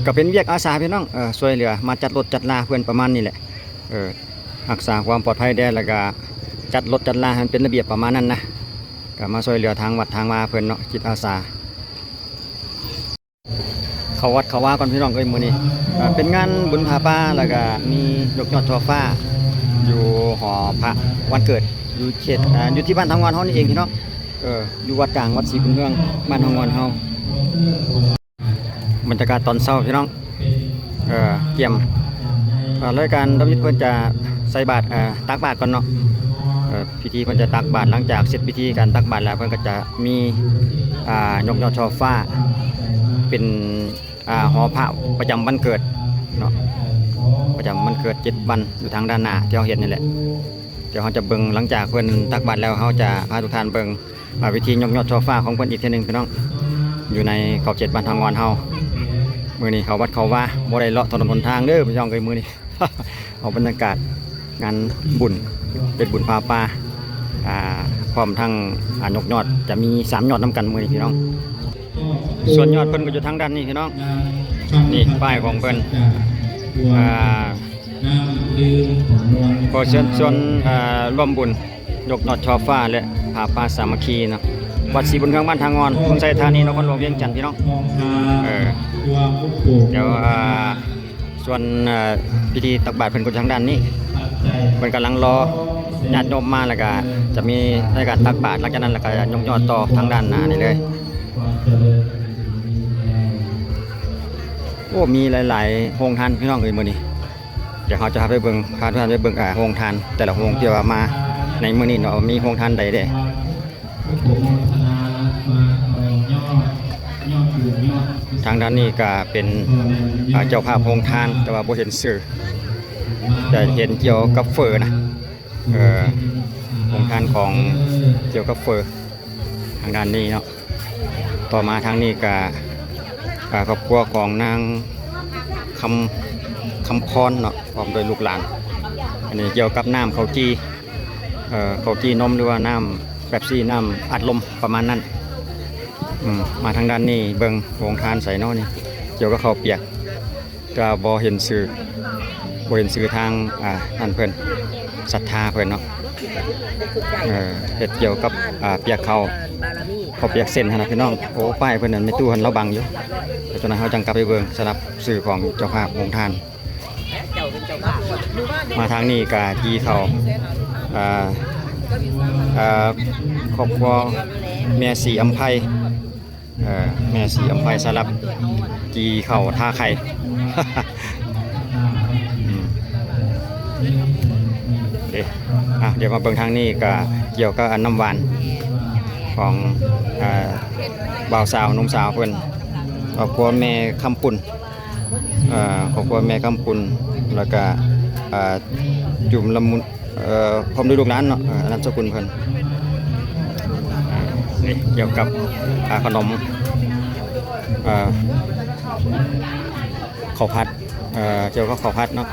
ກໍເປັນວຽກອາສາພີ່ນ້ອງ ເອີ ຊ່ວຍເຫຼືອມາຈັດລົດຈັດລາເພິ່ນປະມານນີ້ແຫຼະ ເອີ ຮັກສາຄວາມປອດໄພແດ່ ແລ້ວກໍຈັດລົດຈັດລາໃຫ້ມັນເປັນລະບຽບປະມານນັ້ນນະ ກໍມາຊ່ວຍເຫຼືອທາງວັດທາງວາເພິ່ນເນາະ ຈິດອາສາ. ເຂົ້າວັດເຂົ້າວາກ່ອນພີ່ນ້ອງເອີຍ ມື້ນີ້ ເອີ ເປັນງານບຸນຜ້າປ່າ ແລ້ວກໍມີຍົກຍອດຊ່ອຟ້າຢູ່ຫໍພະວັນເກີດ ຢູ່ເຂດ ເອີ ຢູ່ທີ່ບ້ານທາງວອນເຮົານີ້ເອງພີ່ນ້ອງ ເອີ ຢູ່ວັດກາງ ວັດສີບຸນເຮືອງ ບ້ານທາງວອນເຮົາ. ບັນຍາກາດຕອນເຊົ້າພີ່ນ້ອງ ເອີ ກຽມ ເອີ ລາຍການທຳອິດເພິ່ນຈະໃສ່ບາດ ເອີ ຕັກບາດກ່ອນເນາະ ເອີ ພິທີເພິ່ນຈະຕັກບາດ ຫຼັງຈາກເສັດພິທີການຕັກບາດແລ້ວ ເພິ່ນກໍຈະມີ ອ່າ ຍົກຍອດຊ່ອຟ້າ ເປັນ ອ່າ ຫໍພະປະຈຳວັນເກີດເນາະ ປະຈຳວັນເກີດເຈັດວັນ ຢູ່ທາງດ້ານໜ້າທີ່ເຮົາເຫັນນີ້ແຫຼະ. ດຽວເຮົາຈະເບິ່ງ ຫຼັງຈາກເພິ່ນຕັກບາດແລ້ວ ເຮົາຈະພາທຸກທ່ານເບິ່ງ ອ່າ ພິທີຍົກຍອດຊ່ອຟ້າຂອງເພິ່ນອີກເທື່ອໜຶ່ງພີ່ນ້ອງ ຢູ່ໃນເຂົ້າເຈັດບ້ານທາງວອນເຮົາ. ມື້ນີ້ເຂົ້າວັດເຂົ້າວາ ບໍ່ໄດ້ເລາະຖະໜົນຫົນທາງເດີພີ່ນ້ອງເອີຍ ມື້ນີ້ ເອົາບັນຍາກາດງານບຸນ ເຮັດບຸນຜ້າປ່າ ອ່າ ພ້ອມທັງ ອ່າ ຍົກຍອດ ຈະມີສາມຍອດນຳກັນມື້ນີ້ພີ່ນ້ອງ. ສ່ວນຍອດເພິ່ນກໍຢູ່ທາງດ້ານນີ້ພີ່ນ້ອງ ນີ້ປ້າຍຂອງເພິ່ນ ອ່າ ຂໍເຊີນຊວນ ເອີ ຮ່ວມບຸນຍົກຍອດຊ່ອຟ້າ ແລະ ຜ້າປ່າສາມັກຄີເນາະ ວັດສີບຸນເຮືອງ ບ້ານທາງງອນ ອຸດົມໄຊທານີ ນະຄອນຫຼວງວຽງຈັນ ພີ່ນ້ອງ. ເອີ ດຽວ ອ່າ ສ່ວນ ເອີ ພິທີຕັກບາດເພິ່ນກໍຢູ່ທາງດ້ານນີ້ ເພິ່ນກຳລັງລໍຍາດໂຍມມາ ແລ້ວກະຈະມີໃນການຕັກບາດ ຫຼັງຈາກນັ້ນແລ້ວກະຍົກຍອດຕໍ່ທາງດ້ານໜ້ານີ້ເລີຍ. ໂອ້ ມີຫຼາຍໆໂຮງທານພີ່ນ້ອງເອີຍ ມື້ນີ້ ດຽວເຮົາຈະພາໄປເບິ່ງ ພາທຸກທ່ານໄປເບິ່ງ ອ່າ ໂຮງທານແຕ່ລະໂຮງທີ່ວ່າມາໃນມື້ນີ້ເນາະ ວ່າມີໂຮງທານໃດແດ່. ທາງດ້ານນີ້ກະເປັນ ອ່າ ເຈົ້າພາບໂຮງທານ ແຕ່ວ່າບໍ່ເຫັນຊື່ ຈະເຫັນກ່ຽວກັບເຝີນະ ເອີ ໂຮງທານຂອງ ກ່ຽວກັບເຝີ ທາງດ້ານນີ້ເນາະ. ຕໍ່ມາທາງນີ້ກະ ອ່າ ຄອບຄົວຂອງນາງຄຳ ຄຳພອນເນາະ ພ້ອມດ້ວຍລູກຫຼານ. ອັນນີ້ກ່ຽວກັບນ້ຳເຂົ້າຈີ່ ເອີ ເຂົ້າຈີ່ນົມ ຫຼືວ່ານ້ຳເປັບຊີ ນ້ຳອັດລົມປະມານນັ້ນ. ອືມ ມາທາງດ້ານນີ້ເບິ່ງໂຮງທານໃສເນາະນີ້ ກ່ຽວກັບເຂົ້າປຽກ ແຕ່ວ່າບໍ່ເຫັນຊື່ ບໍ່ເຫັນຊື່ທາງ ອ່າ ນັ້ນເພິ່ນ ສັດທາເພິ່ນເນາະ ເອີ ເຮັດກ່ຽວກັບ ອ່າ ປຽກເຂົ້າ ເຂົ້າປຽກເສັ້ນຫັ້ນນະພີ່ນ້ອງ. ໂອ້ ປ້າຍເພິ່ນນັ້ນ ແມ່ຕູ້ຫັ້ນລາວບັງຢູ່ ແຕ່ຕອນນັ້ນເຮົາຈັ່ງກັບໄປເບິ່ງສຳລັບຊື່ຂອງເຈົ້າພາບໂຮງທານ. ມາທາງນີ້ກະຈີ່ເຂົ້າ ເອີ ເອີ ຄອບຄົວແມ່ສີອຳໄພ ເອີ ແມ່ສີອຳໄພສະຫຼັບ ຈີ່ເຂົ້າທາໄຂ່ ອືມ ເດ້ ອ່ະ ດຽວມາເບິ່ງທາງນີ້ກະກ່ຽວກັບອັນນ້ຳຫວານຂອງ ເອີ ບ່າວສາວໜຸ່ມສາວເພິ່ນ ຄອບຄົວແມ່ຄຳປຸນ ເອີ ຄອບຄົວແມ່ຄຳປຸນ ແລ້ວກະ ເອີ ຈຸມລະມຸນ ເອີ ພ້ອມດ້ວຍລູກຫຼານເນາະ ເອີ ນາມສະກຸນເພິ່ນ. ອ່າ ນີ້ກ່ຽວກັບ ອ່າ ຂະໜົມ ເອີ ເຂົ້າຜັດ ເອີ ກ່ຽວກັບເຂົ້າຜັດເນາະ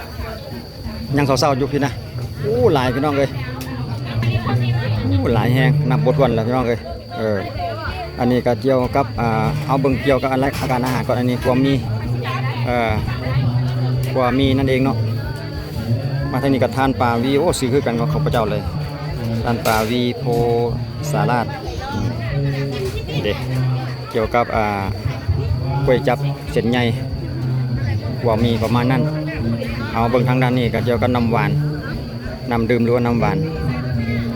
ຍັງເຊົ້າໆຢູ່ພີ້ນະ. ໂອ້ ຫຼາຍພີ່ນ້ອງເອີຍ ໂອ້ ຫຼາຍແຮງ ນັບບໍ່ຖ້ວນແລ້ວພີ່ນ້ອງເອີຍ. ເອີ ອັນນີ້ກໍກ່ຽວກັບ ອ່າ ເຮົາເບິ່ງກ່ຽວກັບອັນລະ ອາການອາຫານກ່ອນ. ອັນນີ້ຂົ້ວໝີ່ ເອີ ຂົ້ວໝີ່ນັ້ນເອງເນາະ. ມາທາງນີ້ກໍທານປາວີ ໂອ້ ຊື່ຄືກັນກັບຂ້າພະເຈົ້າເລີຍ ທານປາວີ ໂພສາລາດ ອືມ ເດ້ ກ່ຽວກັບ ອ່າ ກວຍຈັບເສັ້ນໃຫຍ່ ຂົ້ວໝີ່ປະມານນັ້ນ. ເຮົາເບິ່ງທາງດ້ານນີ້ກໍກ່ຽວກັບນ້ຳຫວານ ນ້ຳດື່ມ ຫຼືວ່ານ້ຳຫວານ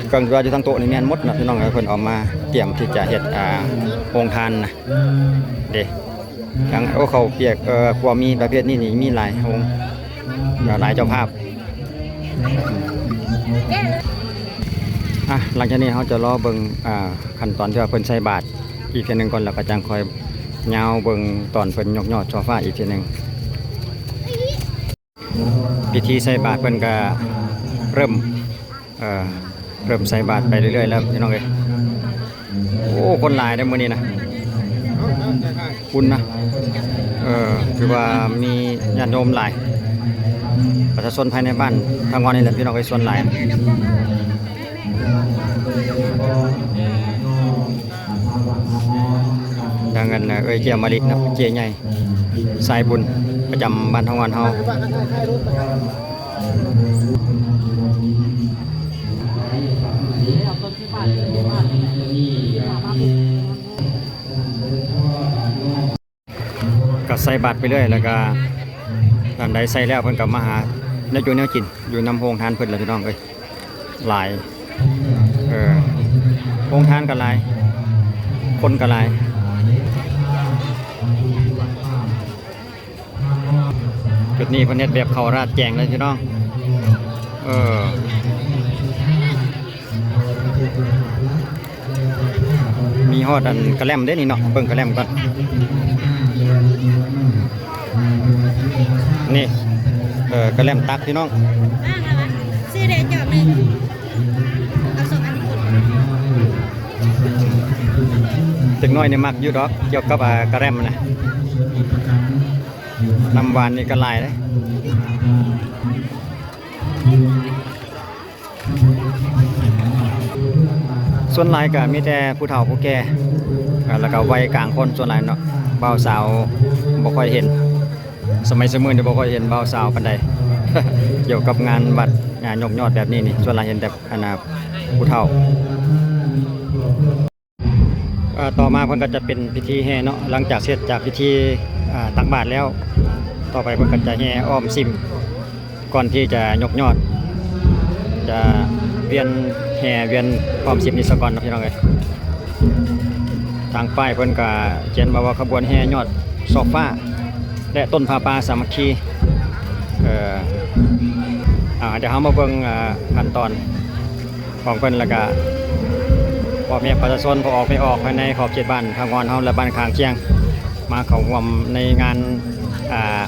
ເຄື່ອງທີ່ວ່າຢູ່ທາງໂຕະນີ້ແມ່ນໝົດເນາະພີ່ນ້ອງເອີຍ ເພິ່ນເອົາມາຕຽມທີ່ຈະເຮັດ ອ່າ ໂຮງທານນະ ເດ້ ທັງ ໂອ້ ເຂົ້າປຽກ ເອີ ຂົ້ວໝີ່ປະເພດນີ້ນີ້ມີຫຼາຍໂຮງ ຫຼາຍເຈົ້າພາບ. ອ່ະ ຫຼັງຈາກນີ້ເຮົາຈະລໍເບິ່ງ ອ່າ ຂັ້ນຕອນທີ່ວ່າເພິ່ນໃສ່ບາດອີກເທື່ອໜຶ່ງກ່ອນ ແລ້ວກໍຈັ່ງຄ່ອຍຍາວເບິ່ງຕອນເພິ່ນຍົກຍອດຊ່ອຟ້າອີກເທື່ອໜຶ່ງ. ພິທີໃສ່ບາດເພິ່ນກະເລີ່ມ ເອີ ເລີ່ມໃສ່ບາດໄປເລື້ອຍໆແລ້ວພີ່ນ້ອງເອີຍ. ໂອ້ ຄົນຫຼາຍເດ້ມື້ນີ້ນະ ອຸ່ນນະ ເອີ ຖືວ່າມີຍາດໂຍມຫຼາຍ ປະຊາຊົນພາຍໃນບ້ານທາງວັດນີ້ແຫຼະພີ່ນ້ອງເອີຍ ສ່ວນຫຼາຍ. ທາງອັນ ເອີ ເອື້ອຍເຈ້ຍມາລິເນາະ ເຈ້ຍໃຫຍ່ ສາຍບຸນປະຈຳບ້ານເຮົາ ບ້ານເຮົາ. ກໍໃສ່ບາດໄປເລື້ອຍ ແລ້ວກໍອັນໃດໃສ່ແລ້ວ ເພິ່ນກໍມາຫາແນວຢູ່ແນວກິນຢູ່ນຳໂຮງທານເພິ່ນລະ ພີ່ນ້ອງເອີຍ. ຫຼາຍ ເອີ ໂຮງທານກໍຫຼາຍ ຄົນກໍຫຼາຍ. ຈຸດນີ້ເພິ່ນເຮັດແບບເຂົ້າລາດແຈງເລີຍ ພີ່ນ້ອງ. ເອີ ມີຮອດອັນກະແລັມເດ້ນີ້ເນາະ ເບິ່ງກະແລັມກ່ອນ. ນີ້ ເອີ ກະແລັມຕັກ ພີ່ນ້ອງ. ຊື້ໄດ້ຈອກໜຶ່ງ ເອົາສອງອັນພຸ້ນ. ເດັກນ້ອຍນີ້ມັກຢູ່ດອກ ກ່ຽວກັບ ອ່າ ກະແລັມນະ ນ້ຳຫວານນີ້ກໍຫຼາຍເດ້. ສ່ວນຫຼາຍກໍມີແຕ່ຜູ້ເຖົ້າຜູ້ແກ່ ແລ້ວກໍໄວກາງຄົນສ່ວນຫຼາຍເນາະ. ບ່າວສາວບໍ່ຄ່ອຍເຫັນ ສະໄໝສະເໝີນີ້ບໍ່ຄ່ອຍເຫັນບ່າວສາວປານໃດ ກ່ຽວກັບງານວັດ ງານຍົກຍອດແບບນີ້ນີ້ ສ່ວນຫຼາຍເຫັນແຕ່ ອັນນ່າ ຜູ້ເຖົ້າ. ເອີ ຕໍ່ມາເພິ່ນກໍຈະເປັນພິທີແຫ່ເນາະ ຫຼັງຈາກເສັດຈາກພິທີ ອ່າ ຕັກບາດແລ້ວ ຕໍ່ໄປເພິ່ນກໍຈະແຫ່ອ້ອມສິມ ກ່ອນທີ່ຈະຍົກຍອດ ຈະວຽນແຫ່ວຽນອ້ອມສິມນີ້ສາກ່ອນເນາະ ພີ່ນ້ອງເອີຍ. ທາງປ້າຍເພິ່ນກໍຂຽນມາວ່າ ຂະບວນແຫ່ຍອດຊອກຟ້າ ແລະ ຕົ້ນຜ້າປ່າສາມັກຄີ. ເອີ ດຽວເຮົາມາເບິ່ງ ອ່າ ຂັ້ນຕອນ ຂອງເພິ່ນ ແລ້ວກະພໍ່ແມ່ປະຊາຊົນ ພໍ່ອອກແມ່ອອກ ພາຍໃນຂອບເຂດບ້ານທ່າງ່ອນເຮົາ ແລະ ບ້ານຂ້າງຄຽງ ມາເຂົ້າຮ່ວມໃນງານ ອ່າ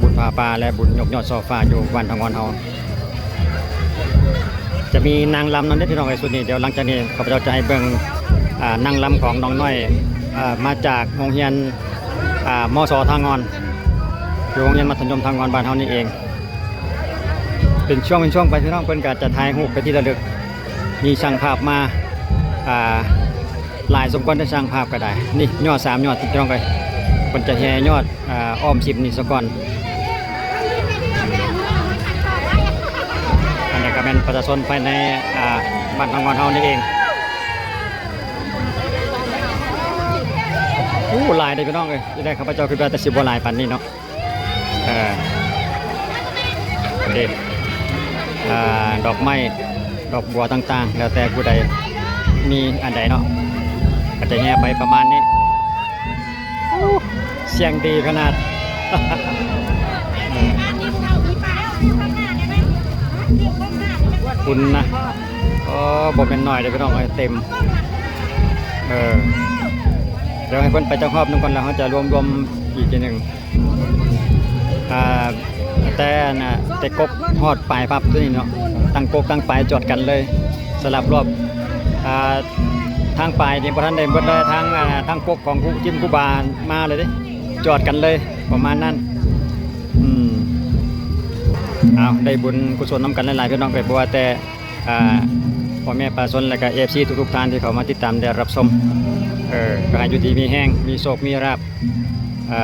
ບຸນຜ້າປ່າ ແລະ ບຸນຍົກຍອດຊອກຟ້າຢູ່ບ້ານທ່າງ່ອນເຮົາ. ຈະມີນາງລຳນຳເດ້ ພີ່ນ້ອງເອີຍ ຊຸດນີ້. ດຽວຫຼັງຈາກນີ້ ຂ້າພະເຈົ້າຈະໃຫ້ເບິ່ງ ອ່າ ນາງລຳຂອງນ້ອງນ້ອຍ ອ່າ ມາຈາກໂຮງຮຽນ ອ່າ ມສ ທ່າງ່ອນ ຢູ່ໂຮງຮຽນມັດທະຍົມທ່າງ່ອນບ້ານເຮົານີ້ເອງ. ເປັນຊ່ວງເປັນຊ່ວງໄປ ພີ່ນ້ອງ ເພິ່ນກໍຈະຖ່າຍຮູບເປັນທີ່ລະລຶກ. ມີຊ່າງພາບມາ ອ່າ ຫຼາຍສົມຄວນເດ້ ຊ່າງພາບກໍໄດ້. ນີ້ຍອດສາມຍອດ ພີ່ນ້ອງເອີຍ ເພິ່ນຈະແຫ່ຍອດ ອ່າ ອ້ອມສິມນີ້ສາກ່ອນ. ອັນນີ້ກໍແມ່ນປະຊາຊົນພາຍໃນ ອ່າ ບ້ານທາງ່ອນເຮົານີ້ເອງ. ໂອ້ ຫຼາຍເດ້ ພີ່ນ້ອງເອີຍ ທີ່ແລກຂ້າພະເຈົ້າຄິດວ່າຈະຊິບໍ່ຫຼາຍປານນີ້ເນາະ. ເອີ ເດ້ ອ່າ ດອກໄມ້ ດອກບົວຕ່າງໆ ແລ້ວແຕ່ຜູ້ໃດມີອັນໃດເນາະ ກໍຈະແຫ່ໄປປະມານນີ້. ໂອ້ ສຽງດີຂະໜາດ ເອີ ຄຸນນະ. ໂອ້ ບໍ່ແມ່ນໜ້ອຍເດ້ ພີ່ນ້ອງເອີຍ ເຕັມ. ເອີ ດຽວໃຫ້ເພິ່ນໄປຈັກຮອບໜຶ່ງກ່ອນ ແລ້ວເຮົາຈະລວມໆອີກທີໜຶ່ງ. ອ່າ ແຕ່ອັນນ່າ ແຕ່ກົກຮອດປາຍປັບຕົວນີ້ເນາະ ຕັ້ງກົກຕັ້ງປາຍຈອດກັນເລີຍ. ສຳລັບຮອບ ອ່າ ທາງປາຍນີ້ບໍ່ທັນໄດ້ເບິດເລີຍ ທາງ ອ່າ ທາງກົກຂອງຄູ ຈິມຄູບາມາເລີຍເດ້ ຈອດກັນເລີຍ ປະມານນັ້ນ. ອືມ ເອົາ ໄດ້ບຸນກຸສົນນຳກັນຫຼາຍໆ ພີ່ນ້ອງເອີຍ ບໍ່ວ່າແຕ່ ອ່າ ພໍ່ແມ່ປະຊາຊົນ ແລະກະເອັຟຊີທຸກໆທ່ານທີ່ເຂົ້າມາຕິດຕາມ ແລະ ຮັບຊົມ. ເອີ ກໍໃຫ້ຢູ່ດີມີແຮງ ມີໂຊກມີລາບ ເອີ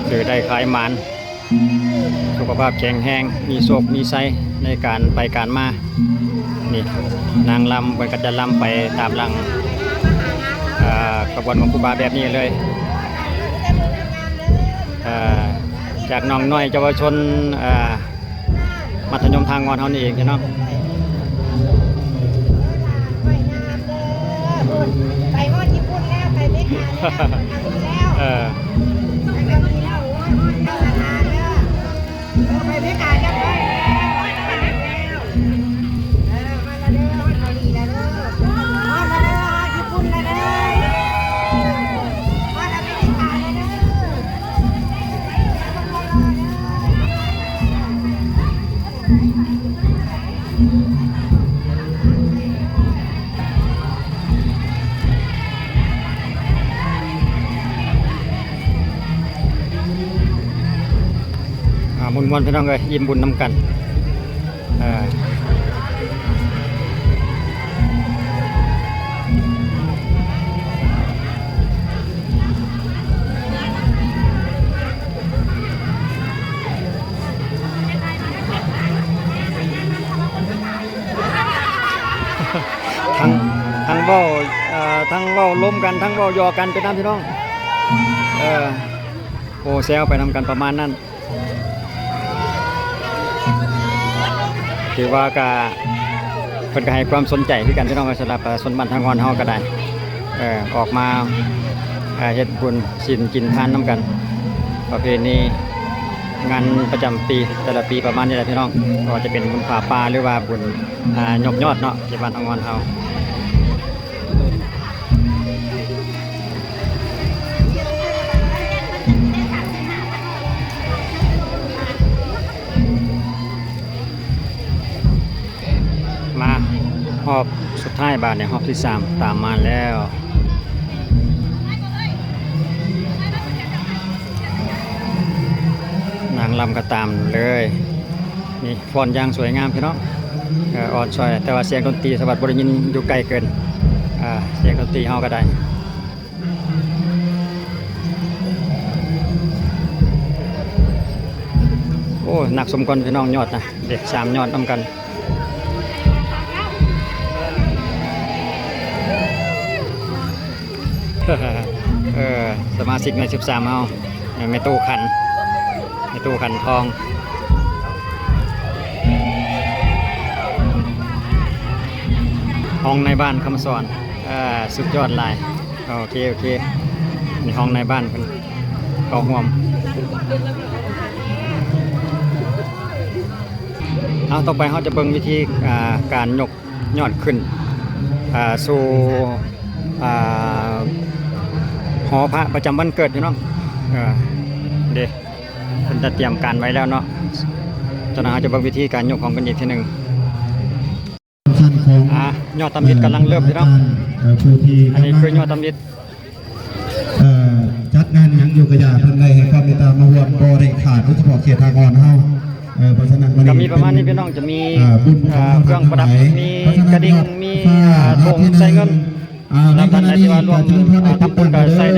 ຊື້ໄດ້ຂາຍໝານ ສຸຂະພາບແຂງແຮງ ມີໂຊກມີໄຊໃນການໄປການມາ. ນີ້ນາງລຳເພິ່ນກໍຈະລຳໄປຕາມຫຼັງ ເອີ ຂະບວນຂອງຄູບາແບບນີ້ເລີຍ. ເອີ ຈາກນ້ອງນ້ອຍເຍົາວະຊົນ ເອີ ມັດທະຍົມທ່າງ່ອນເຮົານີ້ເອງເນາະ. ໄປຮອດຍີ່ປຸ່ນແລ້ວ ໄປເມກາແລ້ວ ເອີ ໄປເກາຫຼີແລ້ວ ໂອ້ຍ ຮອດເກາຫຼີແລ້ວ ໂອ້ຍ ຮອດເກາຫຼີແລ້ວ ເອີ ໄປເມກາຮຽບຮ້ອຍແລ້ວ ຮອດແລ້ວເດີ ເອີ ຮອດແລ້ວເດີ ຮອດເກາຫຼີແລ້ວເດີ ຮອດແລ້ວເດີ ຮອດຍີ່ປຸ່ນແລ້ວເດີ ຮອດອາເມລິກາແລ້ວເດີ. ອ່າ ມ່ວນໆ ພີ່ນ້ອງເອີຍ ອີ່ມບຸນນຳກັນ. ເອີ ເວົ້າ ເອີ ທັງເວົ້າລົມກັນ ທັງເວົ້າຢອກກັນໄປນຳ ພີ່ນ້ອງ. ເອີ ໂອ້ ແຊວໄປນຳກັນປະມານນັ້ນ. ຖືວ່າກະ ເພິ່ນກະໃຫ້ຄວາມສົນໃຈຄືກັນ ພີ່ນ້ອງເອີຍ. ສຳລັບປະຊາຊົນບ້ານທ່າງ່ອນເຮົາກະໄດ້ ເອີ ອອກມາ ເອີ ເຮັດບຸນສິນກິນທານນຳກັນ ປະເພນີງານປະຈຳປີແຕ່ລະປີປະມານນີ້ແຫຼະ ພີ່ນ້ອງ. ບໍ່ວ່າຈະເປັນບຸນຜ້າປ່າ ຫຼືວ່າບຸນ ອ່າ ຍົກຍອດເນາະ ທີ່ບ້ານທ່າງ່ອນເຮົາ. ມາຮອບສຸດທ້າຍບາດນີ້ ຮອບທີສາມຕາມມາແລ້ວ. ນາງລຳກະຕາມເລີຍ ນີ້ຟ້ອນຢ່າງສວຍງາມ ພີ່ນ້ອງ. ເອີ ອ່ອນຊ້ອຍ ແຕ່ວ່າສຽງດົນຕີສະຫວັດບໍ່ໄດ້ຍິນຢູ່ໄກເກີນ ອ່າ ສຽງດົນຕີເຮົາກະໄດ້. ໂອ້ ໜັກສົມຄວນ ພີ່ນ້ອງ ຍອດນະ ເດ້ ສາມຍອດນຳກັນ. ເອີ ສະມາຊິກໃນສິບສາມເຮົາ ແມ່ຕູ້ຂັນ ແມ່ຕູ້ຂັນທອງ ຮອງນາຍບ້ານຄຳສອນ. ເອີ ສຸດຍອດຫຼາຍ. ໂອເຄ ໂອເຄ ນີ້ຮອງນາຍບ້ານເພິ່ນເຂົ້າຮ່ວມ. ເອົາ ຕໍ່ໄປເຮົາຈະເບິ່ງວິທີ ອ່າ ການຍົກຍອດຂຶ້ນ ອ່າ ສູ່ ອ່າ ຫໍພະປະຈຳວັນເກີດ ພີ່ນ້ອງ. ເອີ ເດ້ ເພິ່ນໄດ້ຕຽມການໄວ້ແລ້ວເນາະ. ຈາກນັ້ນເຮົາຈະເບິ່ງວິທີການຍົກຂອງເພິ່ນອີກເທື່ອໜຶ່ງ. ຂັ້ນຂອງ ອ່າ ຍອດທຳອິດກຳລັງເລີ່ມ ພີ່ນ້ອງ. ເອີ ຜູ້ທີ່ ອັນນີ້ຄືຍອດທຳອິດ ເອີ ຈັດງານຫຍັງຢູ່ກະຢ່າ ເພິ່ນໄດ້ໃຫ້ຄວາມເມດຕາມາຮ່ວມບໍ່ໄດ້ຂາດ ໂດຍສະເພາະເຂດທ່າງ່ອນເຮົາ. ເອີ ເພາະສະນັ້ນ ກະມີປະມານນີ້ ພີ່ນ້ອງ ຈະມີ ອ່າ ບຸນຂອງ ເອີ ເຄື່ອງປະດັບ ມີກະດິ່ງ ມີ ອ່າ ຖົງໃສ່ເງິນ. ອ່າ ໃນຂະນະນີ້ກະຈະເລີນພອນໄດ້ຕິດຕັ້ງເດີ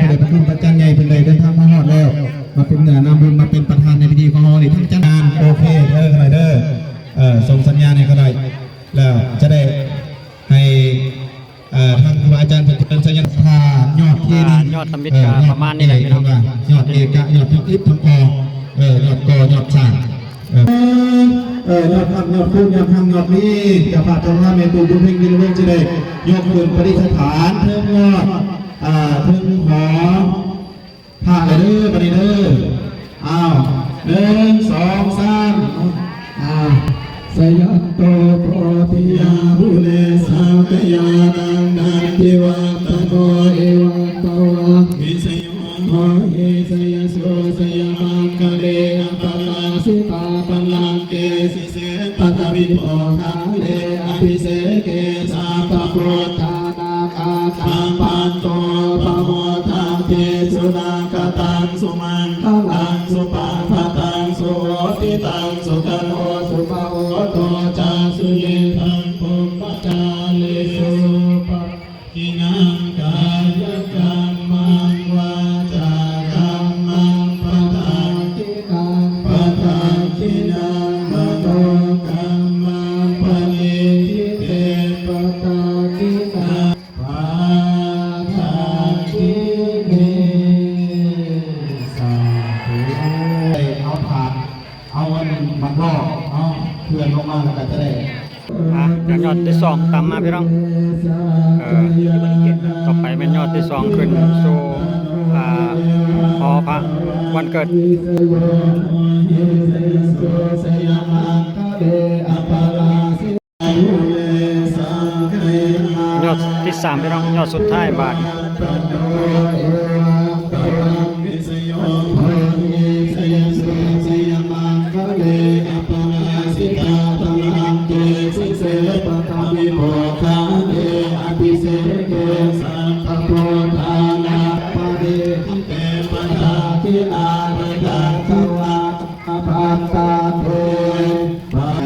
ໄດ້ປະຄຸນພະຈັນໃຫຍ່ເພິ່ນໄດ້ເດີນທາງມາຮອດແລ້ວ ມາເປັນເນື້ອນຳບຸນ ມາເປັນປະທານໃນພິທີຂອງເຮົານີ້ ທັງຈັດງານ. ໂອເຄເດີ ເອີ ສົ່ງສັນຍານໃຫ້ເຂົາໄດ້ ແລ້ວຈະໄດ້ໃຫ້ ເອີ ທາງຄູບາອາຈານເພິ່ນເຊີນສັນຍານ. ຖ້າຍອດທີ່ ອ່າ ຍອດທຳອິດກະປະມານນີ້ແຫຼະ ພີ່ນ້ອງ. ຍອດເອກະ ຍອດທຳອິດທຳອໍ ເອີ ຍອດກໍ ຍອດສ້າງ. ເອີ ເອີ ຍອດຄຳ ຍອດຄູນ ຍອດຮັກ ຍອດມີ ເຈົ້າພາບເຈົ້າງາມແມ່ຕູ້ບຸນເພັງ ວິລະວົງ ຈະໄດ້ຍົກຂຶ້ນປະດິດສະຖານເທິງຍອດ ອ່າ ເທິງຫໍພະແລ້ວເດີ ບາດນີ້ເດີ. ອ້າວ ໜຶ່ງ ສອງ ສາມ ອ້າວ ສະຍັດໂຕໂພທິຍາ ພູເລ ສາກະຍານັນດາທິວາສະໂຕ ເອວັງ ຕະວັງ ວິຊໂຍ ໂຫ ເອ ຊະຍະໂສ ຊະຍະມັງຄະເລ ອະປະລາຊິຕາ ປະລັງເກ ເສ ປະທະວິໂພຄາເລ ອະພິເສເກ ສັບພະພຸດທານັງ ອາຄັນທັນໂຕ ປະໂມທາເທ ສຸນາກະຕັງ ສຸມັງຄະລັງ ສຸປະພາຕັງ ສຸໂຫຕິຕັງ ສຸຂະໂນ ສຸພະໂຫໂຕ ຈາສຸຍິງ ທັງພົມມະຈາລີ ສຸປະ ທິນັງ ກາຍະກັມມັງ ວາຈາກັມມັງ ປະທັກຂິນັງ ປະທັກຂິນັງ ມະໂນກັມມັງ ປະນິທິເຕ ປະທັກຂິນັງ ປະທັກຂິເມ. ສາທຸ. ເອົາຖາດ ເອົາອັນໝາກຫຼອກເນາະ ເຄື່ອນລົງມາແລ້ວກະຈະໄດ້ ອ່ະ ເຄື່ອນຍອດທີສອງຕາມມາ ພີ່ນ້ອງ. ເອີ ຕໍ່ໄປແມ່ນຍອດທີສອດຂຶ້ນສູ່ ອ່າ ຫໍພະວັນເກີດ. ຍອດທີສາມ ພີ່ນ້ອງ ຍອດສຸດທ້າຍບາດ.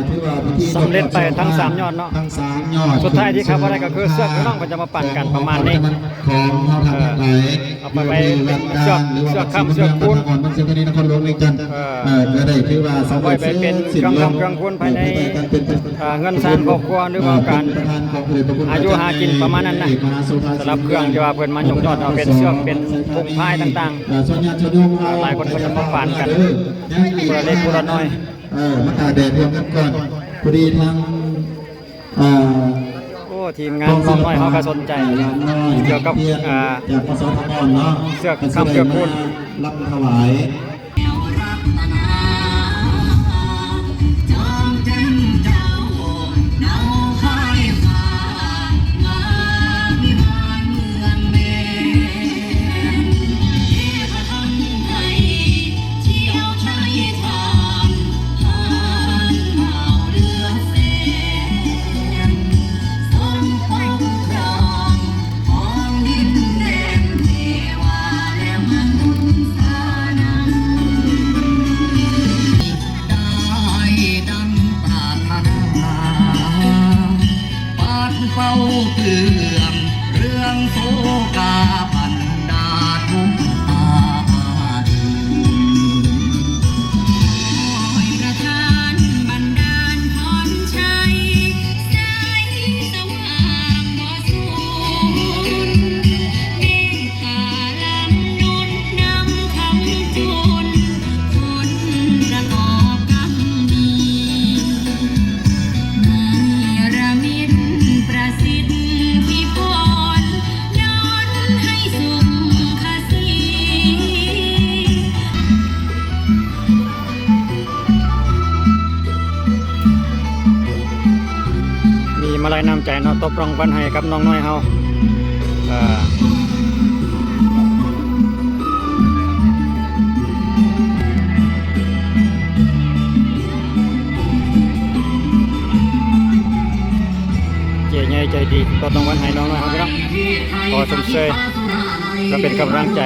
ຖືວ່າພິທີ ສຳເລັດໄປທັງສາມຍອດເນາະ. ສຸດທ້າຍທີ່ຂາດບໍ່ໄດ້ກໍຄືເຊືອກທີ່ນ້ອງເພິ່ນຈະມາປັ່ນກັນປະມານນີ້ ຂອງເຮົາທັງຫຼາຍ ເອີ ເອົາໄປເປັນເຊືອກ ເຊືອກຄ້ຳເຊືອກຄູນ ເອີ ເອົາໄວ້ໄປເປັນເຄື່ອງຄ້ຳເຄື່ອງຄູນພາຍໃນ ເອີ ເຮືອນຊານຄອບຄົວ ຫຼືວ່າການຫາຢູ່ຫາກິນປະມານນັ້ນນະ. ສຳລັບເຄື່ອງທີ່ວ່າເພິ່ນມາຍົກຍອດເອົາເປັນເຊືອກເປັນທຸງພາຍຕ່າງໆ ຫຼາຍຄົນເພິ່ນຈະມາປັ່ນກັນ ຜູ້ລະເລັກຜູ້ລະນ້ອຍ ເອີ ມາຕາກແດດຮ່ວມກັນກ່ອນ ພໍດີທາງ ເອີ ໂອ້ ທີມງານນ້ອງນ້ອຍເຮົາກໍສົນໃຈກ່ຽວກັບ ເອີ ຈາກ ປສທ ເນາະ ເຊືອກຄ້ຳເຊືອກຄູນ ລຳຖວາຍ. ມີມາໄລນ້ຳໃຈເນາະ ຕົບລາງວັນໃຫ້ກັບນ້ອງນ້ອຍເຮົາ ເອີ ເຈ້ໃຫຍ່ໃຈດີ ຕົບລາງວັນໃຫ້ນ້ອງນ້ອຍເຮົາເນາະ ຂໍຊົມເຊີຍ ກໍເປັນກຳລັງໃຈ.